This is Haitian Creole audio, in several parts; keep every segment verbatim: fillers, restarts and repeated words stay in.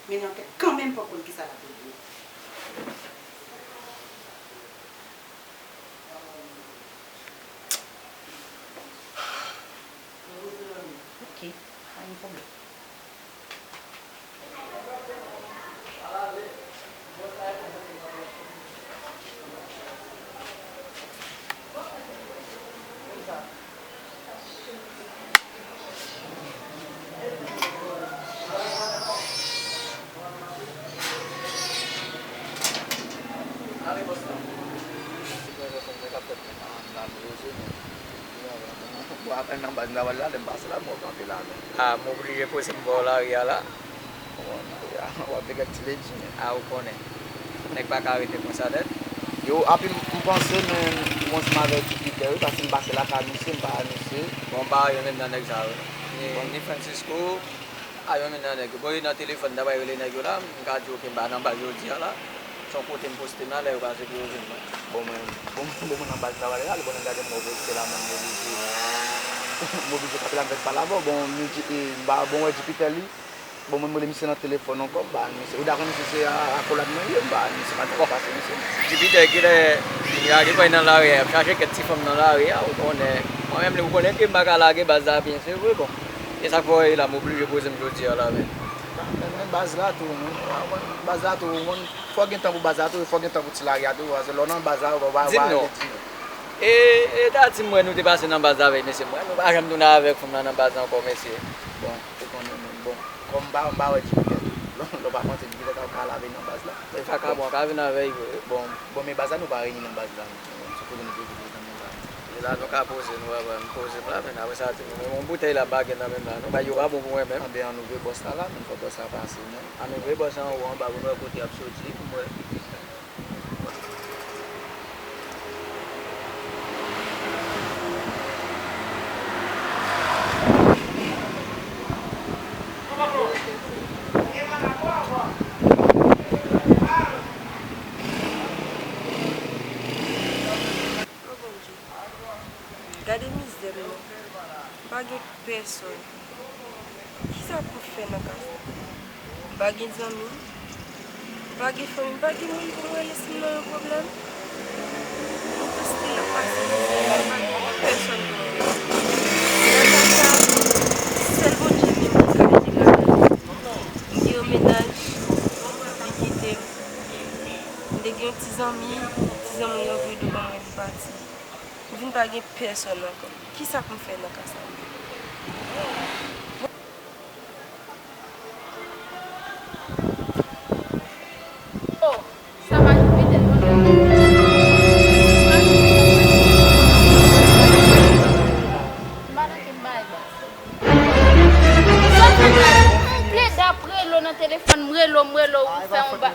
Men nan tèt kanmenm fò w konn kisa l ap regle. Ok, pa gen pwoblèm. Bon, apèn nan baz travay la, lè m pase la, m wè w kanpe la menm. A, m oblije poze m bò lari a la. Bon, w ap vin kèk ti ledi, men. A, ou konnen. Nèg pa ka rete konsa nèt. Yo, anpi m, m panse, men, m ansanm avèk Jupiter, wi, paske m pase lakay misye, m pa wè misye. Bon, m pa wè youn menm nan nèg sa yo. Ni, ni Francisco, a, youn menm nan nèg yo. Bon, yo nan telefòn, m ta pral rele nèg yo la, m ka di w ke m pa nan baz jodi a la. Se yon kote m poste m la, lè yo pase pou yo jwenn mwen. Bon, mwen, bon, m tonbe mwen nan baz travay la, bon, nèg gade m wè w poste la, menm m oblije, m oblije kanpe la, m fèk pale avè w. Bon, m di, e, m pa, bon, wè Jupiter li. Bon, mwen, m rele misye nan telefòn ankò, m pa jwenn misye. Ou dakò misye se a, akolad mwen ye, m pa jwenn misye, m pa jwenn pase misye. Jupiter, kilè, m lage kò nan lari a, m chache kèk ti fanm nan lari a, ou konnen. Mwen menm, ou konnen ke m pa ka lage baz la byen, se vre, bon. E sa k fè w la, m oblije poze m jodi a la, men. Men, men baz la tou, men, baz la tou, men, fò gen tan pou baz la tou, fò gen tan pou ti lari a tou, paske lè w nan baz la, ou pa, ou pa, ou pa rete di. E, e dati m wè nou te pase nan baz la avèk mesye, m wè nou pa janm tounen avèk fanm nan nan baz la ankò, mesye. Bon, ou konnen, men, bon, kòm m pa, m pa wè Jupiter tou, lè, lè w pa panse Jupiter ka, ka lave nan baz la. E vakabon an ka vin avè l vre. Bon, bon, men baz la nou pa reyini nan baz la, non. Sou kote nou te vin nan men la. E la nou ka poze nou, wè, wè, m poze m la, men apre sa, ti moun, yon boutèy la m pa gen nan men m la, non, bagay yo pa bon pou mwen menm. Anben, ann ouvri bòs la la, men fò bòs la pase, non. Ann ouvri bòs la anwo anba pou n wè kote y ap soti, pou m wè. O Bondye, gade mizè m nan. M pa gen pèsòn. Kisa pou m fè nan ka sa? M pa gen zanmi. M pa gen fanmi. M pa gen moun pou m rele si m nan yon pwoblèm. M tou still ap pase mizè la. M pa gen pèsòn pou m rele. Nan ka sa, sèl Bondye menm ki ka ede m ladan. M gen yon mennaj, li kite m. M te gen yon ti zanmi, ti zanmi an vire do ban mwen, li pati. M vin pa gen pèsòn ankò. Kisa pou m fè nan ka sa? Oh, sa pa Jupiter, non. M pa nan kem bagay, baz. M plede ap rele w nan telefòn, m rele w, m rele w, ou fè yon ba-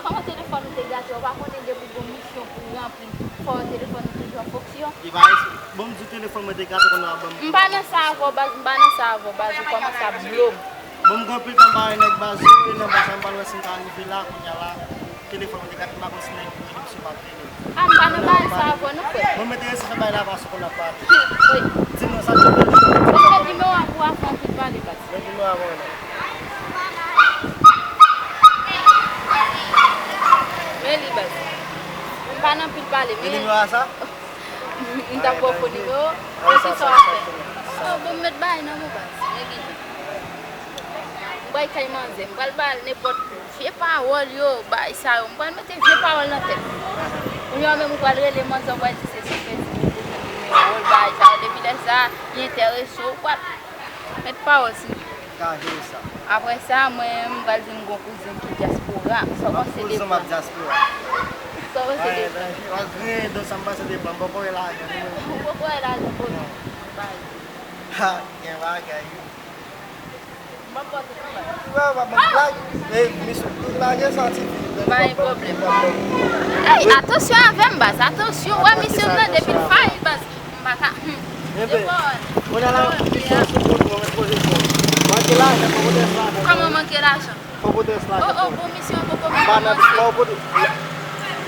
Kòman telefòn ou te gate? Ou pa konnen depi gon misyon pou ranpli, fò telefòn ou toujou an fonksyon? Li pa res-, bon, m di w telefòn mwen te gate, kounye a w ap ban m. M pa nan sa avè w, baz, m pa nan sa avè w, baz, ou kòmanse ap blo m. Bon, m gen anpil tan m pa wè nèg, baz, e nan baz la, m pral wè si m ka rive la, kounye a la, telefòn mwen te gate, m pa konn si nèg rele m, si m ap rele. A, m pa nan bagay sa avè w non, frè. Bon, m enterese fè bagay la, paske w konn ap pale. Wi. Di m non, sa k te pale. Ou met nimewo a pou w ap fè anpil pale, baz. Met nimewo a pou mwen non. Men li, baz. M pa nan pil pale, men. Gen nimewo a sa? M t ap ba w fo nimewo. Men ki sa w ap fè? Oh, bon, m met bagay nan men w, baz. Men ki jan. M pral kay manzè, m pral ba l nenpòt vye pawòl yo, bagay sa yo. M pral mete vye pawòl nan tèt. Kounye a menm ou pral rele manzè, ou pral di se sou Facebook ou jwenn nimewo l, bagay sa yo. Depi lè sa, li enterese w, ou pral met pawòl sou li. Ka jere sa. Apre sa, mwen, m pral di m gon kouzen ki dyaspora. Sa w panse de plan? Kouzen m ap dyaspora. Sa w panse de plan? Mwen, mwen, mwen, sa m panse de plan, m poko wè lajan, non. Ou poko wè lajan, bon. Non. Bay. Ha, gen bagay, wi. M ap pote pou mwen. Wè, w ap ban m blag. E, misye, lage sa, ti fi. Pa gen pwoblèm. Ey, atansyon avè m, baz, atansyon. Wè, misye m nan depi l fayi, baz. M pa ka, hmm. Ebyen, kounye a la, misyon sou kont mwen, mwen poze kont. Manke lajan, fò pote lajan. Kòman manke lajan? Fò pote lajan. Oh, oh, bon, misyon an poko menm kòmanse. Fò pote,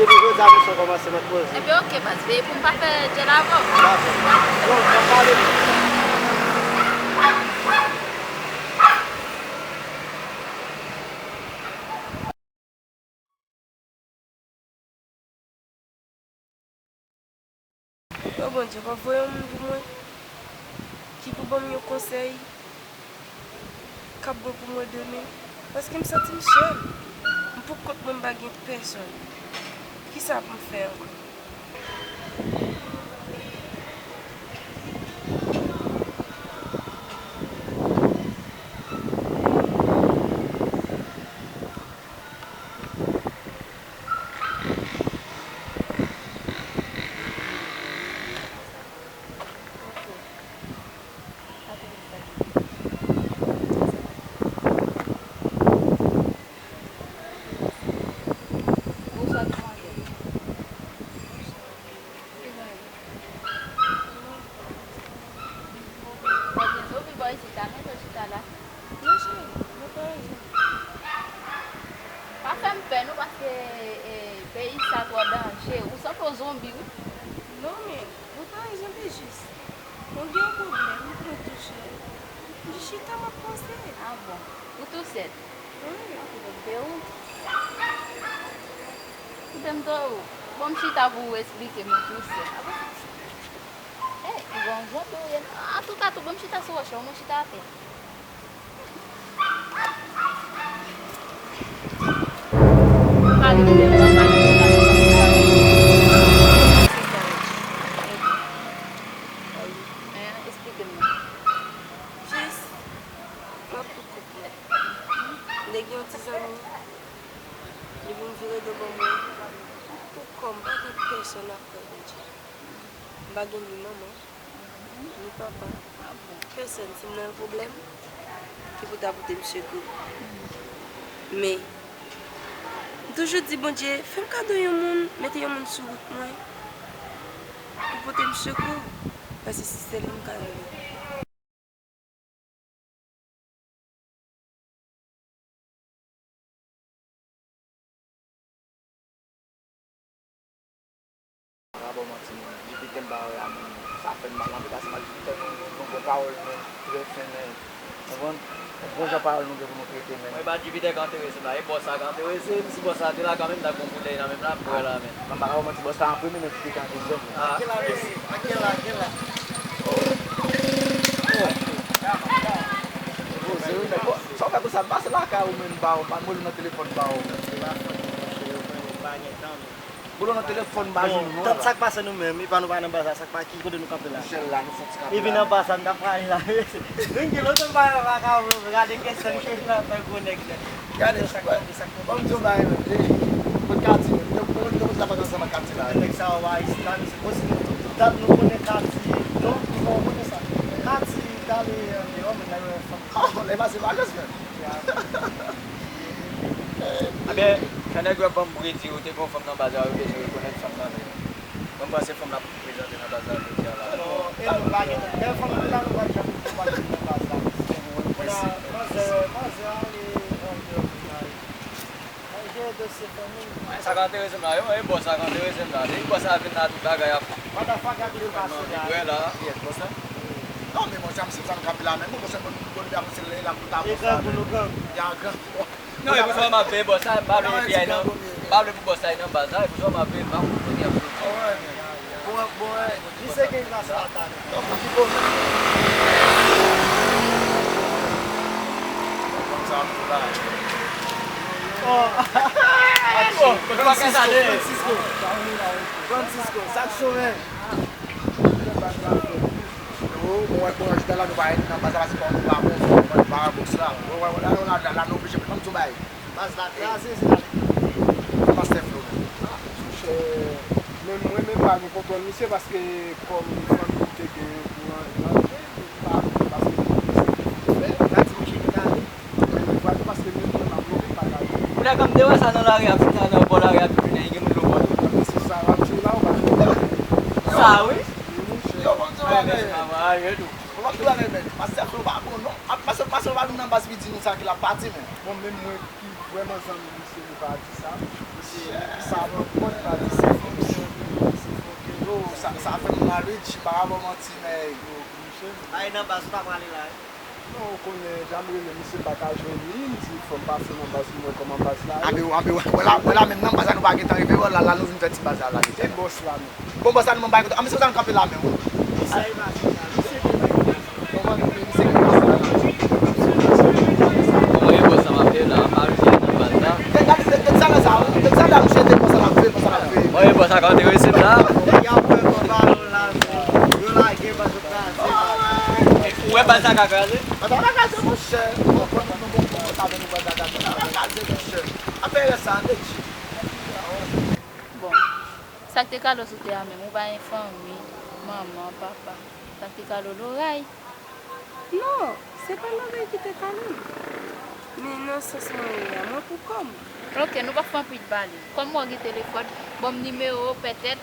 depi jodi a, misyon kòmanse, mwen poze. Ebyen, oke, baz, veye pou m pa fè djèl avè w. Dakò. Bon, m ap pale. O Bondye, w ap voye yon moun pou mwen ki pou ban m yon konsèy k ap bon pou mwen demen, paske m santi m sèl. M pou kont mwen, m pa gen pèsonn. Kisa pou m fè ankò? Bonswa, kòman w ye? Ki jan w ye? Mwen byen, ou vin bò isit la, men ou chita la. Non, cheri, mwen pa rezon. Pa fè m pè non, paske, e, peyi sa twò danje. Ou sanble yon zonbi, wi. Non, men, mwen pa rezon, se jis mwen gen yon pwoblèm, mwen tou chè. M jis chita, m ap panse. Ah bon? Ou tou sèl? Wi. Mwen koupe w. Koupe m tou. Bon, m chita pou ou esplike m, ou tou sèl. Ah bon? Ey, ou gon zonbi ou ye. Antouka, tou bon, m chita sou wòch la, ou mwen chita atè. Jis, m ap pou kont mwen. M te gen yon ti zanmi, li vin vire do ban mwen. M pou kò m, m pa gen pèsonn apre Bondye. M pa gen ni manman, ni papa, pèsonn. Si m nan yon pwoblèm, ki pou ta pote m sekou. Men, m toujou di Bondye, fè m kado yon moun, mete yon moun sou wout mwen, pou pote m sekou, paske si se li m ka rele. Pa ba w manti, men, depi ke m pa wè a, men, sa fè m mal anpil, paske m ak Jupiter nou, nou gon pawòl, men, trè fen, men, konprann? Bon jan pawòl nou gen pou nou trete, men. Mwen pa Jupiter ka anterese m la, e bòs sa ka anterese m, si bòs sa te la kanmenm, m t ap gon boutèy nan men m la, m bwè la, men. Mwen pa ka ba w manti, bòs sa an premye, men Jupiter an dezyèm, men. Ah. Sa w fè konsa, m pase lakay ou, men m ba w, m ba m rele w nan telefòn, m ba w. Rele w nan telefòn, m pa jwenn ou non. Bon, sa k pase nou menm, epa nou pa nan baz la, sa k pa, ki kote nou kanpe la? Michel la, nou sot kanpe la. Epi nan baz la, m t ap prale la. Nou gen lontan m pa wè vakabon, gade kèk sèl ke nou ap fè gwo nèg nèt. Gade, sa k pase, sa k pase. Ban m di w bagay menm, e, kot Katy menm, nou, nou, nou, nou, nou, nou, Katy la. Nèg sa yo pa isit la, mesye, bon, si nou, tout dat nou konnen Katy, donk, nou konnen sa. Katy, t ale andeyò, men lè yo wè fanm. Oh, lè pase vakans menm. Ebyen, jan nèg yo ap ban m kredi, yo te gon fanm nan baz la, yo bezwen rekonèt fanm nan, men mwen panse fanm nan prezante nan baz la jodi a la. Non, e nou pa gen bèl fanm nan la, nou pa janm, nou pa janm nan baz la. Kounye a, manzè, manzè ale andeyò kounye a. Mwen jere dosye fanmi m. Sa k enterese m la, yo, e bòs sa k enterese m la. Depi bòs sa vin la, tout bagay ap. Motherfucker ap pase la. Wi, bòs la. Non, men monchè, m se sa nou kanpe la menm. Bon, monchè, bon, nou pa panse lè la pou ta. E grangou, nou grangou. Ya grangou. Non, e pou sa m ap veye bòs la, m pa vle epi ay nan, m pa vle pou bòs la ay nan baz la, e pou sa m ap veye, m pa konn kote y ap soti. Bon, bon, misye gen gras la, talè. Donk, ou ki konnen. Konn sa m tou la. Oh. Francisco, Francisco. Francisco, sa k cho, men. Yo, mwen wè kouraj la, nou pa nan baz la, se pa nou pa bon, se pa bon, se pa bon sa. Mwen wè, la, la, la, la, nou oblije pran tou bay. Baz la kraze, se la. Pastè Flo menm. Ah, monchè, men mwen menm pa gen konprann misye, paske kòm fanmi m te gen pou an, an, pa, paske misye te fite fè. Gad ti bouch li te ale. Kounye a, kòm te wè sa nan lari a, fin sa nan bò lari a, tou tounen, gen moun lou bò tou. Sa w ap di w la, ou pa jwenn. Sa, wi. Yo, bon, ti bagay. Bon, ti bagay, men. Pastè Flo pa bon, non. Pastè, pastè, pa vin nan baz, pi di nou sa ki l ap pati, men. Bon, menm mwen ki vrèman zanmi misye, li pa di sa. Misye, misye pa bon, li pa di sa. Yo, sa, sa fè m mal, wi, G, pa ka ba w manti, men. Ay nan baz, ou ta prale la, wi. Ou konnen, jan m rele misye m pa ka jwenn li, m di fò m pase nan baz pou m wè kòman baz la ye. Anben, anben, wè la, wè la menm nan baz la nou pa gentan rive, wè la, la nou vin fè ti baz la, la deja. E bòs la menm? Bon, bòs la nou menm pa gen kote. Anben, se sa nou kanpe la menm, wi. Misye e baz la, misye te bay bòs la. Bon, anben, misye ki bòs la, la. Bon, e bòs la m ap fè la, m pa rive nan baz la. Gade, gade, gade sa la sa, wi. Gade sa la, misye te bòs la, l ap fè, bòs la, l ap fè. Bon, e bòs la, kanpe wi, se la. Nèg yo pran balon la, yo lage baz la. Ou wè baz la ka kraze? Baz la pa kraze, monchè. Bon, bon, bon, bon, bon, sa vin baz la kraze. Baz la kraze, monchè. Afè rès sa, ande di. Bon, sa k te kale w sou tè a menm? Ou pa gen fanmi, manman, papa. Sa k te kale w, loray? Non, se pa loray ki te kale m. Men nan sans mwen ye a, mwen pou kò m. Ok, nou p ap fè anpil pale. Kòm mwen gen telefòn, ban m nimewo w, pètèt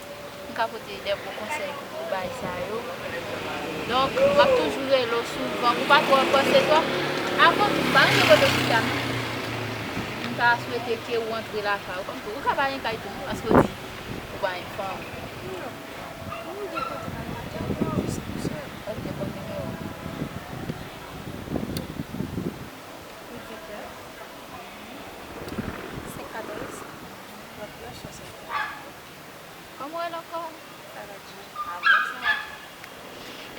m ka pote de bon konsèy pou, pou bagay sa yo. Donk, m ap toujou rele w souvan. Ou pa twò panse twòp. Avan tou, m pa renmen kote w chita, non. M ta swete ke w antre lakay ou. Kòm tou, ou ka pa gen kay tou, non, paske w di ou pa gen fanmi. Mwen gen kote pou m rete, mwen jis tou sèl. Ok, ban m nimewo w. Huit vingt-neuf, cinq quatorze, trente-neuf soixante-quatre. Kòman w rele ankò? Saradji. Ah bon, Saradji.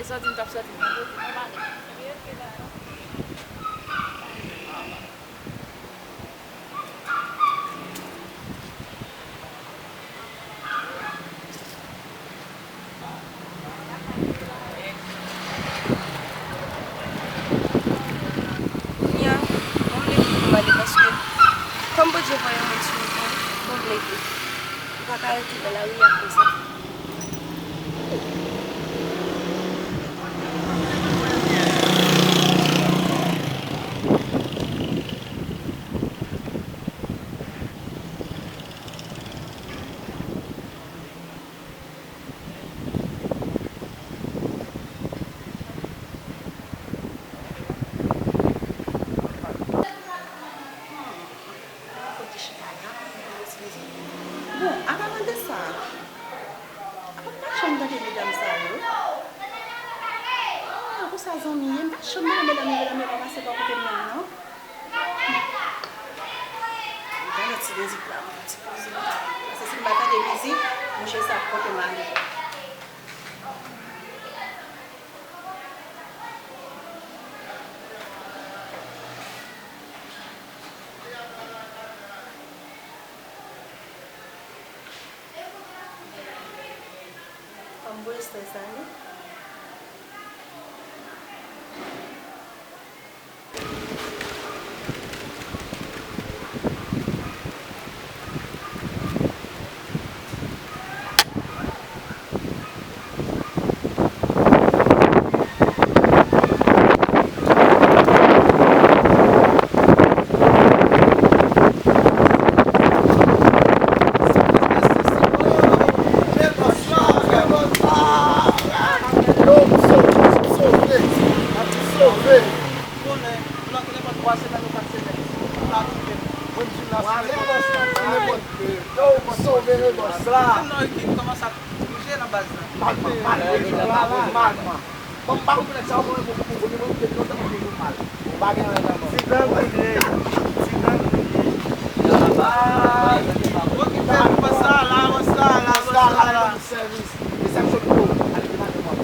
E sa w di m t ap sòti vandredi, non, pa gen? Wi, ok, dakò. Kounye a, bon, m leve pou m ale paske, kòm Bondye voye yon moun sou mwen, bon, m leve. Ou pa ka rete nan lari a konsa. Bon, apaman de sa, apa m pa janm tande medam sa yo? Ah, konsa zanmi ye, m pa janm tande medam yo, medam yo pa pase bò kote m menm non. Gade ti mizik la, mwen ti poze. Paske si m pa tande mizik, mouche sa ap pote m ale. Ann bwè estrès la, wi. Konnen, nan nenpòt twa semèn ou kat semèn, m pa touche l. Mwen, m di la, se nenpòt, se nenpòt, yo, m sove, wi, bòs la. Moun nan ki kòmanse ap bouje nan baz la. Mal, mal, mal, mal, mal. Bon, m pa konn pou nèg sa yo, mwen, mwen, mwen, mwen, mwen, mwen, mwen, mal. M pa gen anyen nan men. Ti gang ou ye, ti gang ou ye. Okipe m, bòs la la, bòs la la, bòs la la. Sèvis. Resepsyon pou ale gen madanm w ap.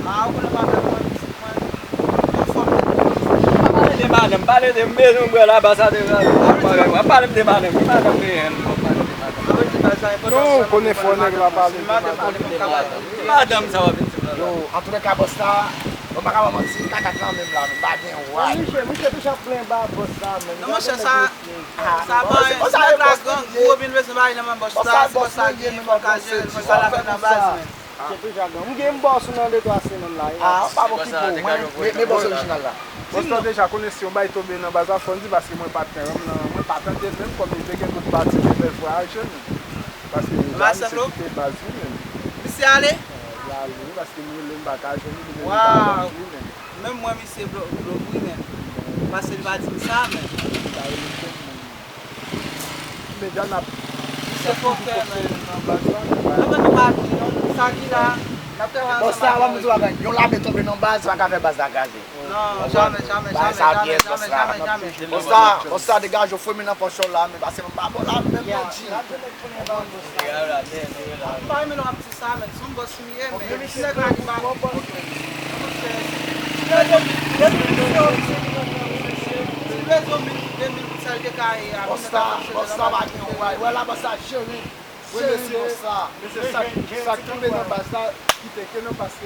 Ah, ou konnen madanm mwen, pitit mwen, anfòm. Pa pale de madanm, pale de m bezwen bwè la, baz sa deja. Pale m de madanm, ki madanm genyen, non, pale de madanm. Non, ou konnen fò nèg la pale de madanm. Ki madanm sa w ap di la? Yo, antoulèka, bòs la, mwen pa ka ba w manti, kakat lan menm la, nou pa gen way. Mouche, mouche toujou ap plenyen ba bòs la, menm. Non, monchè, sa, sa pa anyen, ti nèg la gang, ou vin bezwen bagay nan men bòs la, se bòs la gen, fò l ka jere l, fò l ka lage nan baz, men. Se toujou gang. M gen m bòs ou nan de twa semèn la, e. Ah, pa bon ki bon. Mwen, men, men bòs orijinal la. Bòs la deja konnen si yon bagay tonbe nan baz la, fò n di, paske mwen patnè an m nan, mwen pa tande l menm, kòm li te gen tout pati de bèl vwayaje menm. Paske deja misye kite baz li menm. Misye ale? Li ale, wi, paske m rele m pa ka jwenn li, li menm li pa jwenn li menm. Menm mwen, misye blo-, blòk wi menm. Paske li pa di m sa menm. Li pa rele m menm. Medya n ap, n ap toujou fokse nan baz la. Anben nou pa di non, sa ki la, n ap travay ansanm ak Bòs la, ban m di w bagay, yon lame tonbe nan baz, pa ka fè baz la kraze. Non, Jamè, jamè, jamè, jamè, jamè, jamè, jamè. Bòs la, bòs la, degaje w, foure men nan pòch ou la, men pase m pa ba w la menm, non, G. M pa renmen lè w ap di sa, men se yon bòs m ye, men ti nèg la ki pa. Monchè, ti rezo mil, ti rezo mil, de mil goud sa l te ka ye a. Bòs la, bòs la pa gen yon bagay. Wè la, bòs la jere. Wi, mesye, mesye, sa, sa k tonbe nan baz la, kite ke nou pase.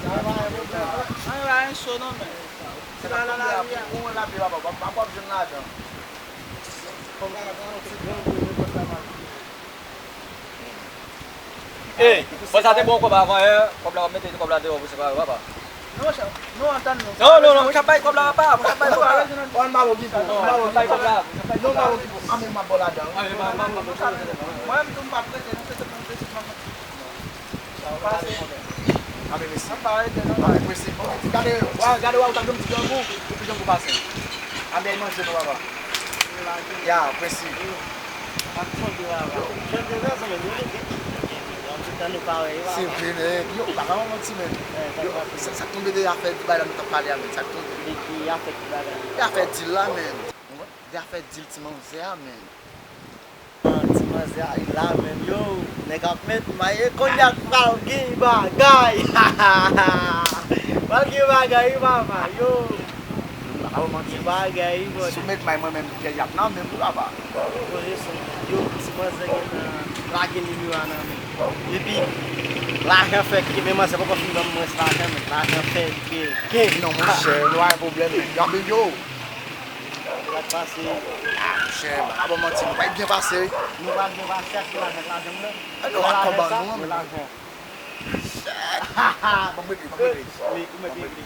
Anyen pa gen cho non, men. Se la, la, la, wi a. Ou wè lapli papa, papa, papa ap jwenn ladan. Ey, bòs la te ba w kòb avan yè, kòb la w ap mete kòb la deyò pou separe papa. Non, monchè, nou antann nou. Non, non, non, monchè, bay kòb la, papa, monchè, bay kòb la. Òn ba w Gigo, òn ba w Gigo. Bay kòb la. Non, ba w Gigo. Anben, m ap ba w ladan, wi. Anben, ba, ba, ba, ba. Mwen menm tou, m p ap rete, non, se tout moun te sou mwen. Pase. Anben, mesi. Anben, mesi. Bon, gade, wa, gade, wa, ou t ap jwenn ti grangou, epi grangou pase. Anben, manje nou, papa. Ya, mesi. Ak tonbe la, la. Jan de rezon, men, nou leve. An tou tan nou parèy, la. Se vre, men. Yo, pa ka manti, men. Yo, sa, sa k tonbe de afè di bagay la nou t ap pale a, men. Sa k tonbe. De ki afè di bagay la? De afè dil la, men. De afè dil ti manzè a, men. Ti manzè a, li la, men. Yo, nèg ap met maye, kounye a pral gen bagay. Pral gen bagay, wi, papa. Yo. M pa ka ba w manti. Bagay, wi, bòdè. Si w met may mwen menm, kè y ap nan men m, wi, papa. Poze sou yo, ti manzè gentan lage nimewo a nan men. Epi, lajan fè ke, men manzè poko fin ban m mwens lajan, men lajan fè ke, ke. Non, monchè, nou pa gen pwoblèm, men. Yo, men yo. Sa k pase? Ah, monchè, m pa ka ba w manti, nou pral byen pase, wi. Nou pral byen pase, ak lajan, ak lajan m nan. E nou ak kòb an nou an, men lajan. Shit. Ban m regle, ban m regle. Wi, ou mèt regle.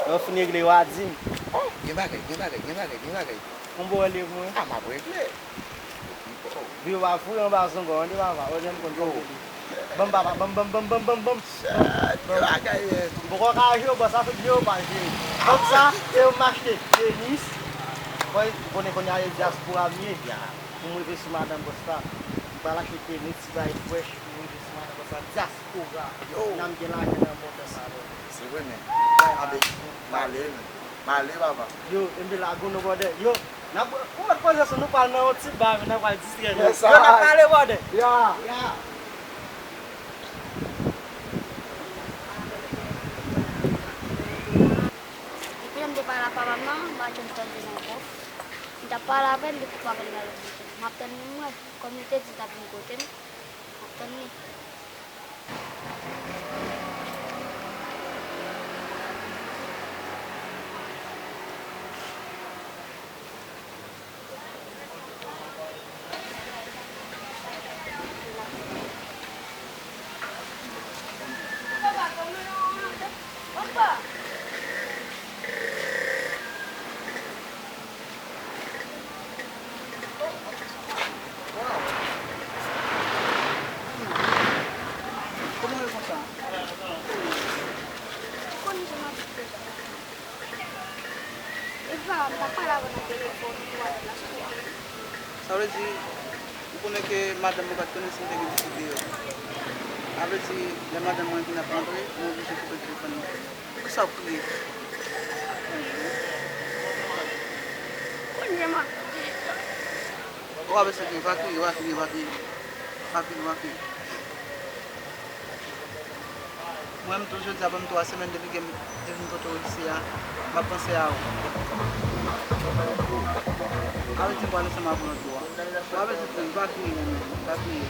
Lè w fin regle, w a di m. Gen bagay, gen bagay, gen bagay, gen bagay. Konbyen w leve mwen? A, m ap regle. Vye w pa foure anba zongo, tande papa. Ou janm konn konbyen li. Banm papa, banm, banm, banm, banm, banm, banm. Shit, gen bagay, men. M poko ka jere w, bòs Afrik jere w, pa jere. Kòm sa, e yo m achte tenis. Bon, ou konnen kounye a e dyaspora m ye. Pou m rive sou madanm bòs la. M pral achte tenis, ti bagay fresh, pou m rive sou madanm bòs la. Dyaspora. Yo. N ap gen lajan nan montan sa, bro. Se vre, men. Anben, m ale, men. M ale, papa. Yo, M P la gounou, bòdè. Yo, n ap, ou mèt poze sou nou pral nan yon ti ba, men n ap pral distrè nou. Yo, n ap pale, bòdè. Ya. Ya. Depi lè m te pale ak papa m nan, m pa janm tande l ankò. M t ap pale avè l, li koupe avè l nan lòt kote. M ap tann li, m wè. Kòm li te di l t ap vin kote m, m ap tann li. Kòman yo konsa? Ou konn jan m abitye. Eva, m t ap pale avè w nan telefòn, ou wè la sou kote. Sa vle di, ou konnen ke madanm mwen pa t konnen si m te gen pitit deyò. Sa vle di, lè madanm mwen vin ap rantre, mwen oblije koupe telefòn nan. Poukisa w ap kriye? Kounye m ap. Ou pa bezwen kriye, pa kriye, pa kriye, pa kriye. Pa kriye, pa kriye. Mwen menm tou, jodi a ban m twa semèn depi ke m te vin pote w isi a, m ap panse a ou. Sa vle di m pral ansanm avè w lòt bò a. Ou pa bezwen kriye, pa kriye, mwen menm, pa kriye.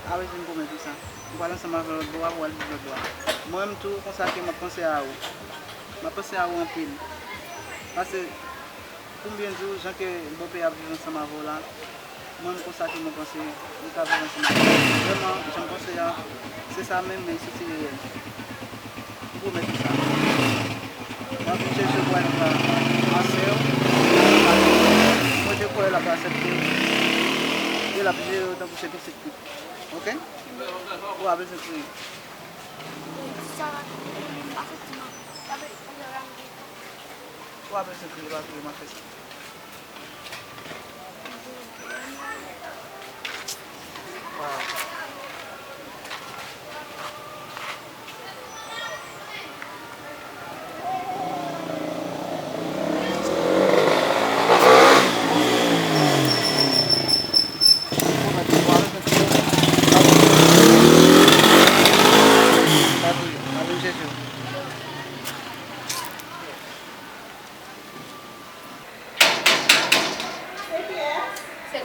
Sa vle di m pwomèt ou sa. M pral ansanm avè w lòt bò a, pou w al viv lòt bò a. Mwen menm tou, konsa ke m ap panse a ou. M ap panse a ou anpil. Paske, pou m byen di w, jan ke bòpè ap viv ansanm avè w la, mwen menm konsa ke mwen panse, nou ka viv ansanm avè w. Vrèman, jan m panse a, se sa menm, men soti reyèl. M pwomèt ou sa. M ap vin chèche w pou al viv a, a sè w. Mwen te kwè l ap aksepte w. E l ap jere w tankou se pitit li. Oke? Ou pa bezwen kriye. Ou pa bezwen kriye, pa kriye, m ap fè sa. Se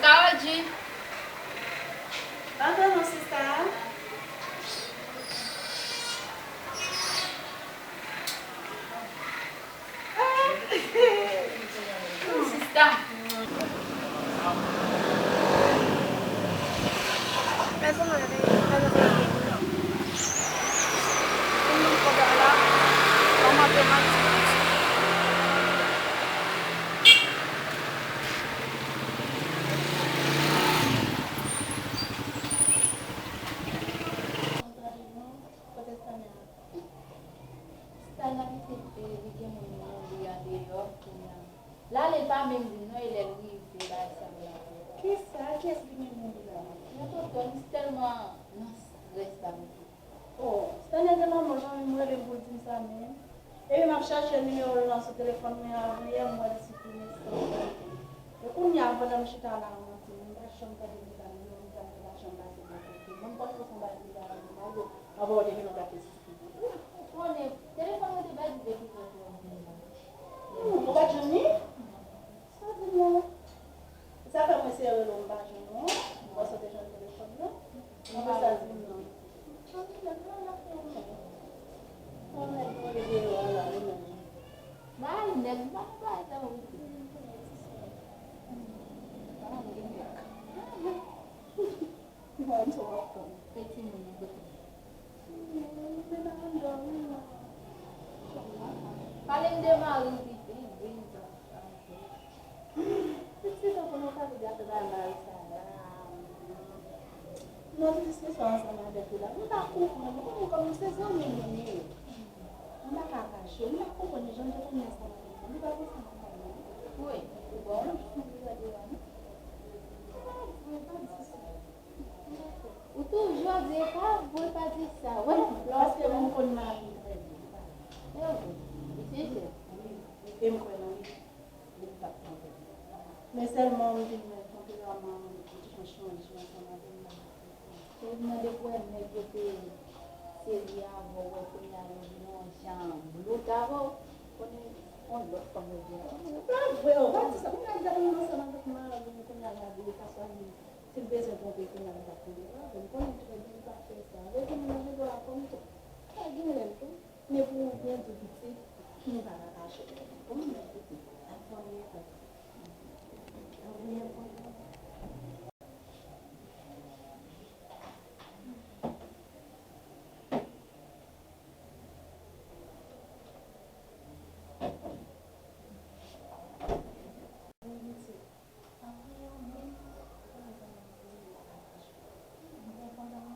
Carol G. Antre non, sista. Sista. Kote Stania? Stania kite, e, li gen moun mouri andeyò kounye a. L ale, l pa menm di m non, e lè l rive, bagay sa la. Kisa? Kiyès ki gen moun la? Nan tonton, li tèlman nan strès la, mesye. Oh, Stania gen manman, zanmi m rele m pou l di m sa menm. Epi m ap chache nimewo l lan sou telefòn mwen, avan yè m wè l siprimen san konte. E kounye a, pandan m chita la, m di, m pa janm tande medam yo, medam yo pa janm pase bò kote mwen. M panse se yon bagay ki pa nòmal, yo. Avan w te vin, w t ap esplike. Ou konnen, telefòn mwen te pèdi depi lè w te vin la. Hmm, ou pa t jwenn li? Sa di m non. Sa fè mwen sere l, m pa jwenn ou. M panse w te jwenn telefòn nan. Mwen pa sa di m non. Ann, nèg la, l ap fè yon nèg. Yon nèg mwen rele deyò a la, li menm. Bay nèg, bay, bay, bay. Ah, gen nèg. Mwen, m sou wap konn. Peti moun nan kote? Mwen nan anndan wi, mwen. Pale m de mari w piti, vin. Piti, tankou nou pale de afè bay mari sa la. Nan ti diskisyon ansanm avèk ou la, m pa konprann, ou konnen kòm se zanmi m ou ye. M pa ka kache, m pa konprann jan l te konn ansanm avèk mwen, li pa konn sa m ap pale. Wi, ou bon, non, m te gade la, non. Pa vre, pa di sa. Ou toujou ap di, "E pa vre, pa di sa." Wè, non, paske m konn mari m trè byen, li pa vre. E wi, li se jèn. Wi, e m kwè nan li, li p ap twonpe m. Men sèlman m vin wè tanperaman m ti jan chanje ansanm avè m nan. Ou mande pou wè nèg yo te serye avan, ou wè kounye a yo vin yon jan blout avan, ou konnen yon lòt fanm yo vin. Pa vre, ou pa di sa. Kounye a gade m ansanm avèk mari m, kounye a gade li ka chwazi. Si l bezwen twonpe kounye a, li t ap twonpe l. Bon, m konnen trè byen li p ap fè sa. Rete nan manje dwa a kòm tou. Pa gen lè l tou. Men pou w byen di w pitit, nou pa ka kache. Kòman m mèt pitit? Ak fanmi an. Ak goumen fanmi an. Wi, pitit. Apre yo menm, yo menm, yo menm, yo menm, yo menm, yo menm, yo menm,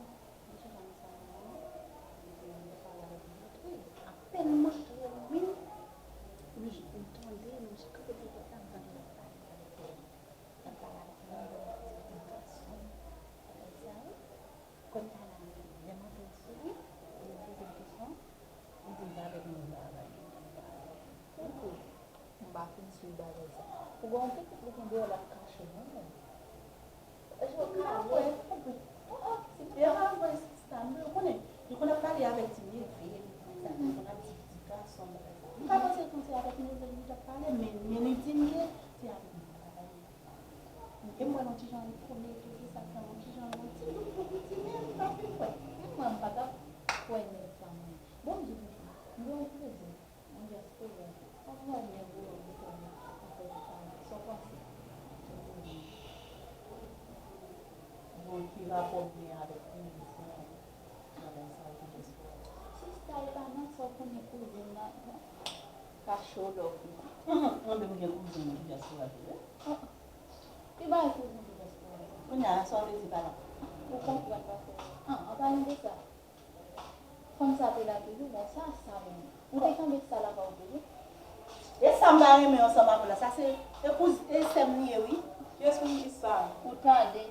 apèn m antre, wi, m tande, m kanpe sou pòt la, m tande l ap pale avèk, l ap pale avèk yon gason, bagay sa yo. Kounye a la, lè m antre sou li, lè m poze l kesyon, li di l pa avèk moun nan. Tankou m pa fin swiv bagay sa. Ou gen yon pitit li gen deyò l ap kache moun. Èske w ka wè? Ou, ou, se pa vre, sista, men ou konnen, li konn ap pale avèk ti neve, li konn ap di ti gason, bagay sa. M pa panse l konn se avèk neve li t ap pale, men, men li di m ke se avèk moun nan l ap pale. E m wè l yon ti jan etone tou, se sa k fè m yon ti jan yon ti dout pou piti, men m pa fin kwè. Menm mwen, m pa t ap kwè nèg sa, mwen. Bon, m di w konsa, m gen yon kouzin, yon dyaspora, pa twò byen pou yo, pou yo, pou yo, sa w panse? Bon, ki rapò m gen avèk kouzin? Bagay sa yo ki dyaspora. Sista, e pa nan sa w konnen kouzin nan, nan kache w lè w vini. Mwen menm gen kouzin mwen ki dyaspora tou, wi. Ki bagay kouzin ki dyaspora? Kounye a, sa w vle di pa la? Ou konprann, pa fè. An, an palan de sa, fanm sa te la toujou, bon, sa, sa menm. Ou te kenbe sa la pa w toujou? E sa m pa renmen ansanm avè w la, sa se, e kouz-, e sè m li ye, wi. Kiyès kouzin ki sa? Ou tande?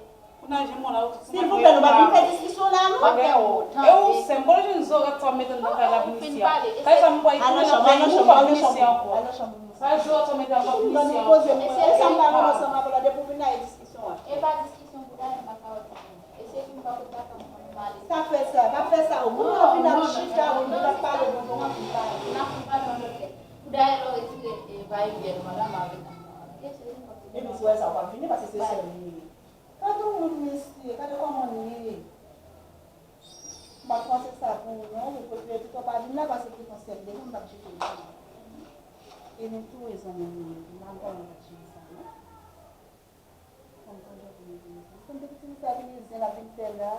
Silvouplè, nou pa vin fè diskisyon la, non. E ou, sè m, kote jwenn zorèt sa w mete anndan kay la pou misye a? Kay sa m pral retounen nan peyi m, ou pa pou misye ankò. Kay zorèt sa w mete anndan pou misye ankò. Sa fè sa, pa fè sa. Ou konn anvi n ap chita, ou n ap pale, bon, bon, anvi pale. Epi si w wè sa, w pa vini, paske se sè m li ye. Gade yon moun, mesye, gade kòman l ye. M ap panse sa pou ou, non, ou prefere pito pa vin la, paske pito sèl de nou, m ap jete l. E nou tou, e zanmi nou ye, m pa konn kòman m ap jere sa, non. Kòm sa, jodi, m vin, kòm depi ti mesye a vin, zen l ap vin fè la.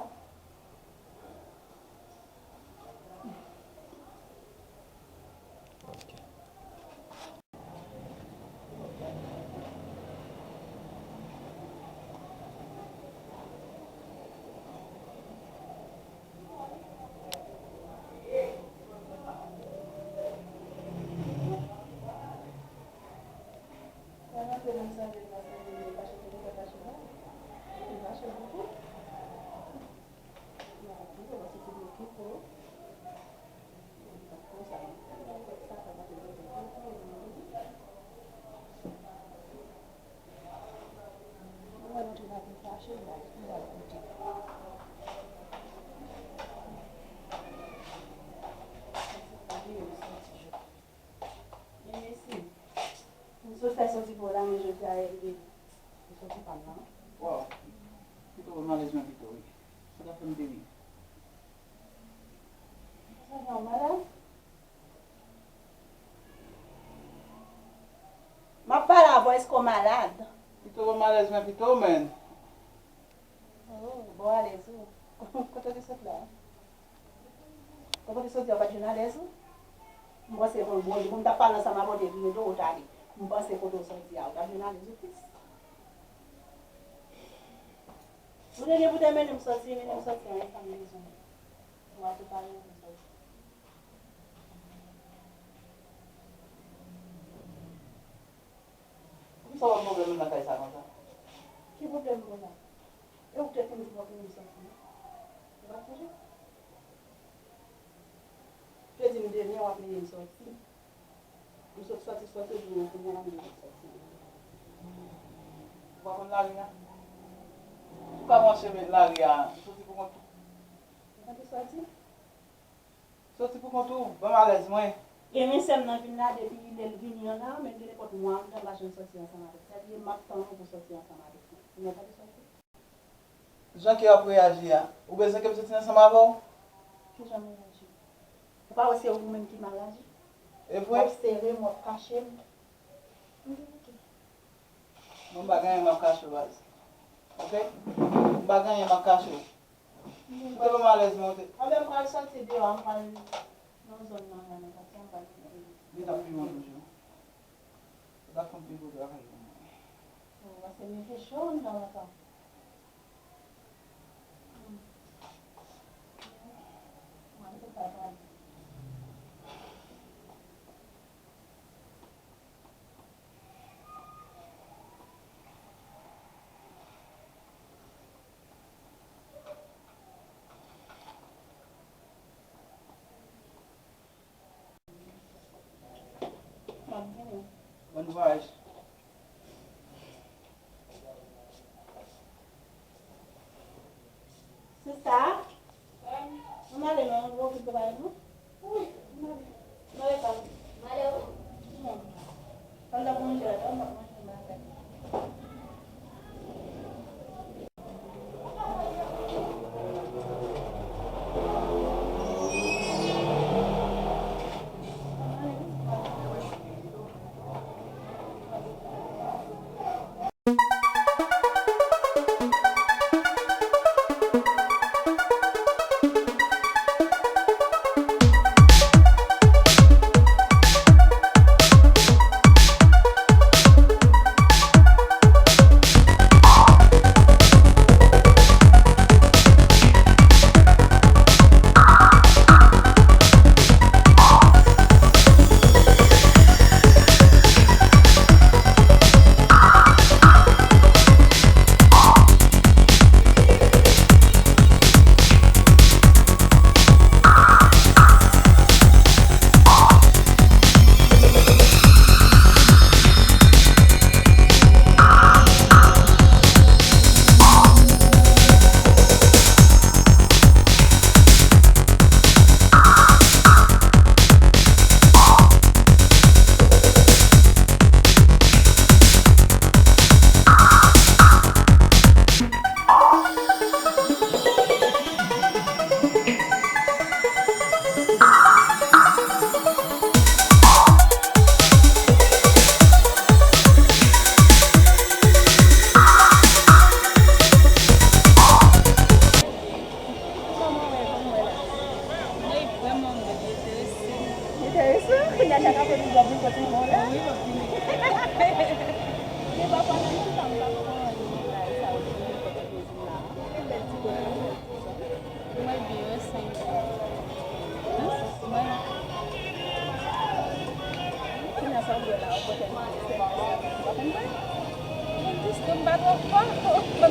M sot fè soti pou w la, men jodi a, e, e, e soti pa m nan. Waw. Pito malèz mwen pito, wi. Sa ta fè m te ri. Sa fè w malad? M ap pale avè w, èske w malad? Pito malèz mwen pito, men. Oh, bon, alèz ou. Kote w te sot la? Ou kote soti a, ou pa t jwenn alèz ou? M panse, bon, bon, bon, m t ap pale ansanm avè w, te vire do, ou t ale. M panse kote w soti a, ou t ap jwenn alèz ou plis. Ou te gen pou te mennen m soti, mennen m soti, an, e sa m bezwen. Ou a te pale, m soti. Poukisa w ap pwoblèm nan kay sa konsa? Ki pwoblèm konsa? E ou te konn di w ap mennen m soti, non? Ou pa sonje? Te di m demen w ap mennen m soti. M sot soti, soti, di m kounye a m soti. Ou pa konn lari a? Ou ka pran chemen lari a, soti pou kont ou. Ou pa te soti? Soti pou kont ou, ban m alèz mwen. Gen men sè m nan vin la, depi lè l vini an la, menm gen nenpòt mwa anndan m pa janm soti ansanm avèk. Sa vle di m ap tann ou pou soti ansanm avèk mwen. Ou mèt pa te soti? Jan ke w ap reyaji a, ou bezwen ke m soti ansanm avè w? Kijan m reyaji? Ou pa wè se ou menm ki mal aji? E vre? W ap sere m, w ap kache m. M te kite. Bon, m pa gen anyen m ap kache w, baz. Oke? M pa gen anyen m ap kache w. Ou te ban m alèz, monte. Anben, m pral soti deyò a, m pral nan zòn nan la, nan katye a, m pral kite. Li t ap pi bon toujou. Ou t ap fè yon pi gwo travay pou mwen. Bon, paske m te cho anndan lontan. Hmm. Mwen, m te pral pale. Bon vwayaj. Sista, ann ale non, nou okipe bagay nou. Wi, ann ale. Ann ale pa. Ann ale. Al la pou manje la, ann ap manje nan kay. Chak apre nou dòmi kote bon la. Wi, m ap vini. Gen pafwa menm si pa m pa pran anyen nan kay sa yo, vin kote kezin la. Gen bèl ti kote. Mwen byen, wi, senk. Mwen. Kounya sa w bwè la, w pote m sèvis, w pa konn bwè? Mwen jis ke m pa twò fò. M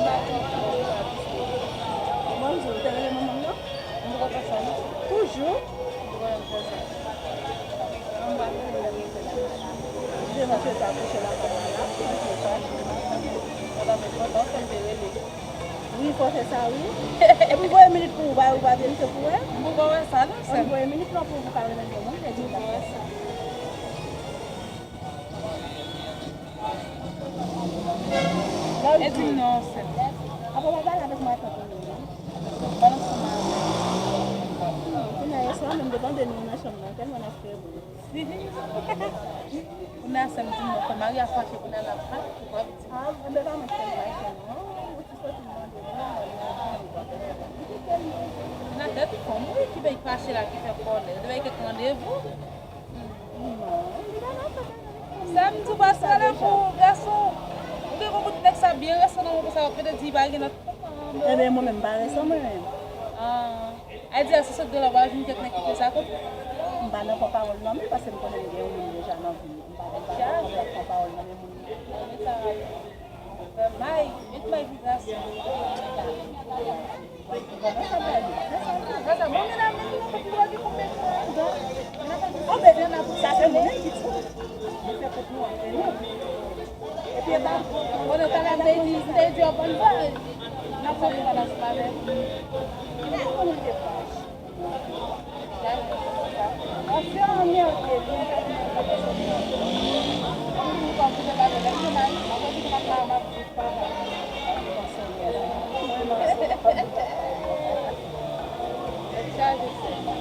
pa twò fò. Bon, m di w, te rele manman m nan? M poko fè sa non. Toujou? M poko janm fè sa. Mwen pa vle lè m rete la. Demen se ta kouche la, pa la, mwen se pa. Mwen ta fè kontan, fè m te rele. Wi, fò fè sa, wi. Epi voye minit pou ou, ba ou pa vle, se pou wè. M poko wè sa non, sè m. Voye minit lan pou ou, pou ka remèt mwen, mwen te di w. M poko wè sa. E di m non, sè m. Apa w pa pale avèk matant ou menm, non? Pale ansanm avè m. Kounya yè swa menm devan de nou nan chanm nan, tèlman n ap fè bri. Kounya sè m di m non, fè mari a fache, kounya l ap fache, ou pa vin di m. Ah, enben pa mwen ki fè l fache non. Ou ti soti mande non, mwen di non, ou pa fè sa. Kounya tèt fanm wi ki fè l fache la, ki fè kòlè. Li te bay kèk randevou. Sa m di w pa se rele pou gason. Ou gen konprann nèg sa byen resan nan mwen konsa, w ap mete di pa gen lòt. Ebyen, mwen menm, m pa resan mwen menm. Ah. A di a, se sèt dola, w pa vin kèk nèg ki fè sa kot. M pa nan pran pawòl nan men, paske m konnen m gen yon moun deja nan vi m. M pa, m pa nan pran pawòl nan men moun. May, met may pou gason. Sa, bon, men la, men nou konn wè ki konbyen ki nan anndan. Sa se mwen ki di. Mwen fè kot nou antre nou. Epi e pa. Bon, talè m te di, m te di w konn sa. N ap fè yon bagay sou bagay. Mwen te fache.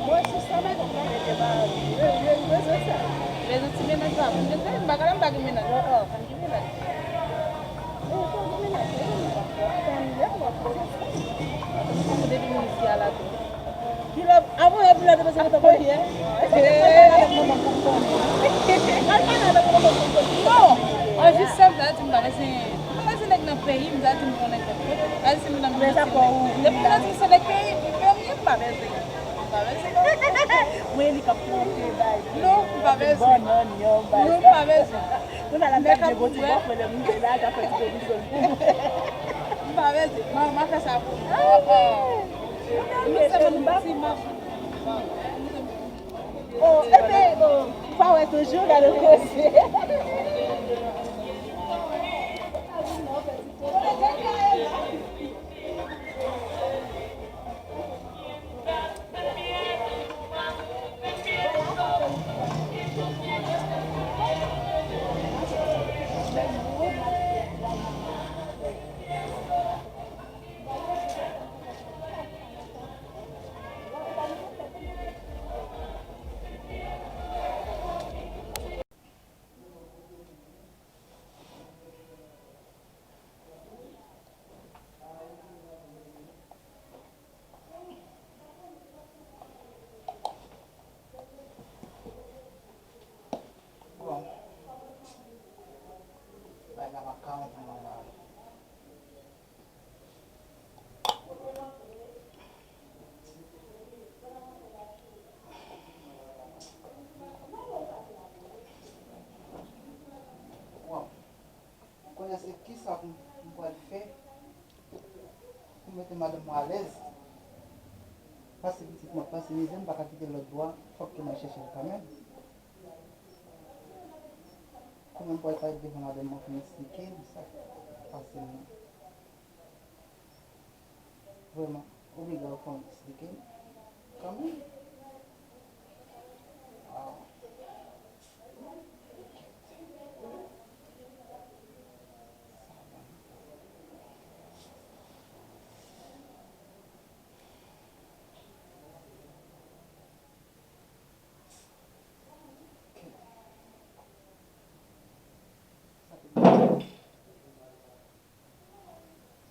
Mwen sou sa, men konprann. Bezwen ti mennaj la pou m bezwen, m pa ka la, m pa gen mennaj. Oh, oh, fò m gen mennaj. Depi nou isi a la tou. Kilè, avan yè kilè te bezwen mete kòlè. Non, an jis sèm ta di m pa bezwen, m pa bezwen nèg nan peyi m, ta di m pran nèg nan peyi. Ta di m nan peyi. Depi m nan di se nèg peyi, peyi m pa bezwen. M pa bezwen. Mwen li k ap monte bay. Non, m pa bezwen. Non, m pa bezwen. Kounye a la m ap di bon ti bòfrè lè m rive la, l ap fè ti pwovizyon pou mwen. M pa bezwen. Mwen, m ap fè sa pou ou. Oh, oh. Nou sèlman nou ti machin. Oh, epi, oh, pa wè toujou, gade koze. Bon. Bay la pa ka antre nan la. Bon. Kounye a se kisa pou m pral fè pou mete madanm mwen alèz? Pase pitit mwen, pase mizè, m pa ka kite lòt bò a, fòk ke m al chèche l kanmenm. Kouman m pral parèt devan madanm mwen pou m eksplike l sa k pase m nan? Vrèman, obliga w fò m eksplike m kanmenm. Ah.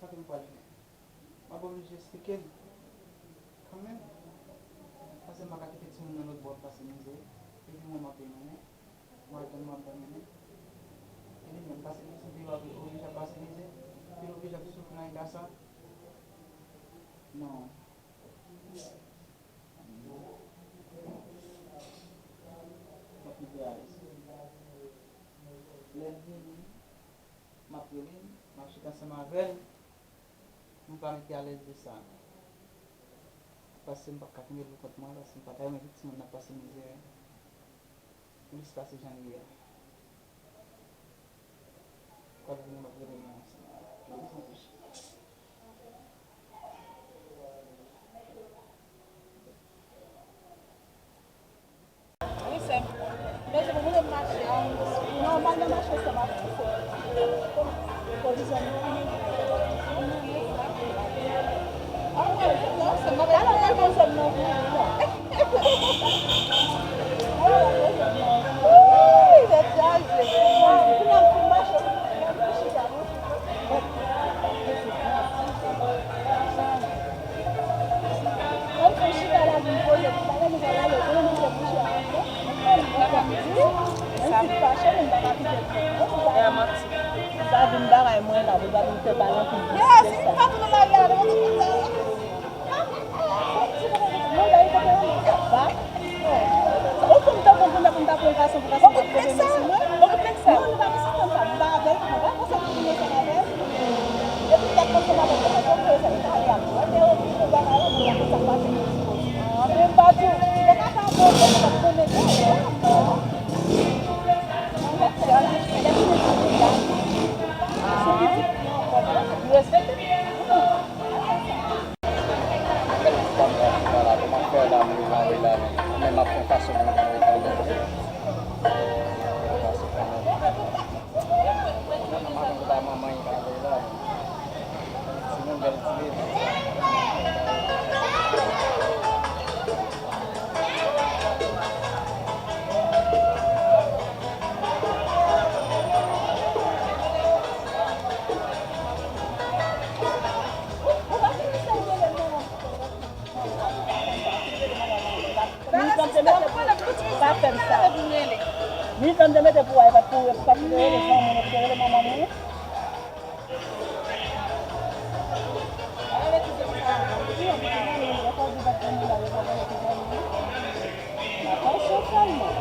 Sa ke m pral fè? M ap oblije eksplike l kanmenm. Sa M pa ka kite timoun nan lòt bò ap pase mizè. Epi mwen m ap mennen. Mwen tann m ap mennen. Epi mwen pase mizè, pi l ap oblije ap pase mizè. Pi l oblije ap soufri nan egasa. Non. M ap kite alèz. Lè l vini, m ap rele l, m ap chita ansanm avè l. M pa mete alèz de sa. Paske m p ap ka kenbe l pou kont mwen, paske m pa ta renmen tout timoun nan pase mizè plis pase jan li ye a. Kòd vini, m ap rele l ansanm avè l. Wi, sè m. Mezanmi, pou mwen mache a, non, m pa nan mache ansanm avè w, sè m. Pwovizyon nou fini. Ah, non, sè m, m ap... Alò, mwen bezwen nan pou ou, non. Alò, mwen bezwen nan. Wi, tèt chaje. Pou nan pou mache, pou nan pou chita, non. Sa vin bagay mwen la, pou pa vin fè pale anpil. Yes, li pa tou nan lari a, non. Ou konn tankou pou n ta, pou n ta pran gason pou gason. Ou konprann sa? Ou konprann sa? Non, nou pa nan sistèm sa. Nou pa avè l, nou pa konsa pou nou ansanm avè l. Epi, tèt ansanm avè l, se konsa pou yo fè l pale ak nou. Lè yo di pou bagay yo, nou pa konsa pa fè. Ah, men m pa di w, yo ka fè anpil, nou pa konnen sa. Respète. Mwen menm, m pa fè la, m pa fè la, men mwen menm ap fè fason pou mwen rete anlè. Nan madanm ki pa manman, li pa vle la, men se yon bèl ti bebe. Militan te mete pou, pa fè m sa. Militan te mete pou w, pa pou, pa pou rele zanmi w, te rele manman m, wi. Atansyon sèlman.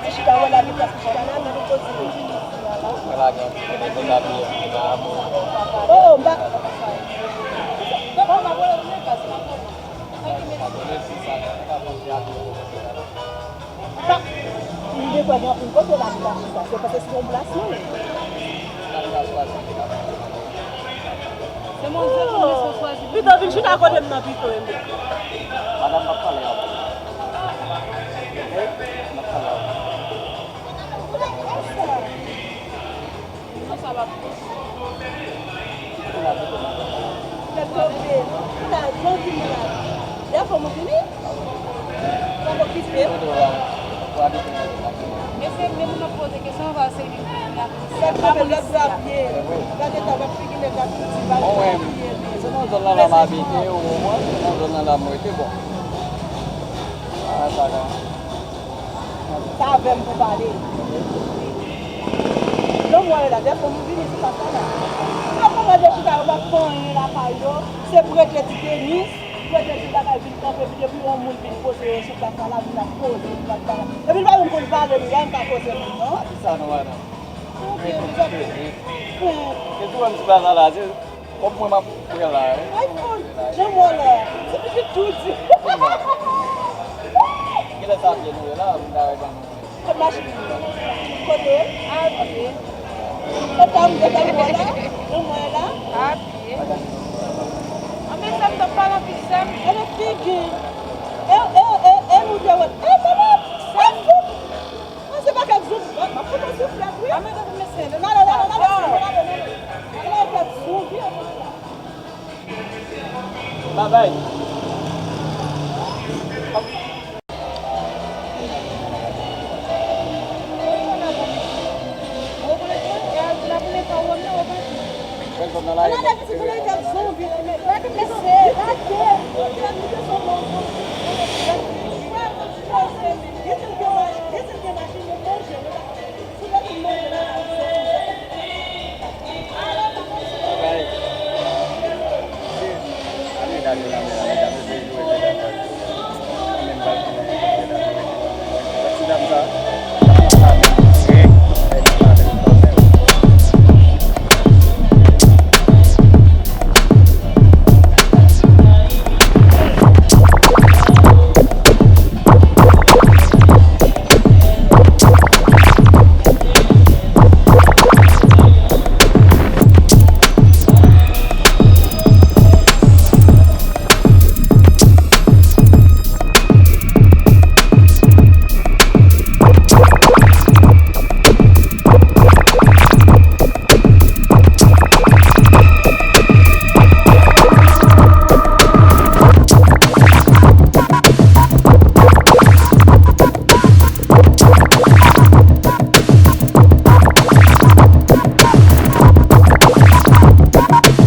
Ti chita wè la, li plas pou chita la, li pou kote. Wè la gen ti bebe la, li la. Oh, m pa. Sa, m te kwè gen anpil kote la ki ta fè sa. Se paske se yon blasfemi. Se Bondye ki nou sou chwazi. Pito vin chita kote m nan pito, Embe. Madanm, m ap pale avè w. M ap pale avè w. Tèt tonbe, m ta jan vini la. Lè fò mwen vini, fò m okipe m. Mesye, men moun ap poze kesyon, va se li ki vini ak misye. Tèt tonbe, lòt bò ap ye. Gade ta, w ap figi nèg la, tout ti bagay. Mwen menm, se nan zòn nan la m abite, ou konprann? Se nan zòn nan la m rete, bon. A, sa la. Sa avè m pou pale. Jan m wè yo la, dèfwa m vini sou plas la la. Yo konprann yo chita, yo pa fè anyen lakay yo. Se prete ti tenis, prete ti bagay vin kanpe, epi depi yon moun vin poze yo sou plas la la, vin ap poze, vin ap pale. Epi l pa menm konn pale, li pa menm ka poze moun, non. Sa nou wè la. Prete ti tenis. Se tou menm ti plas la la, se Kòb mwen m ap pran la, wi. Ay, fò, jan mwen la. Se pitit tou di. Kilè sa vye nou ye la, moun ta reban nou. Kot machin li? Kote? A pye. Kot sa m gen ta mwen la? Jan mwen la? A pye. Anben, sa m t ap pale anpil, sè m. E de figi. E, e, e, e, nou te wè. E, mama. Sè m. Ann ale piti pou leve zonbi, gade mesye, gade.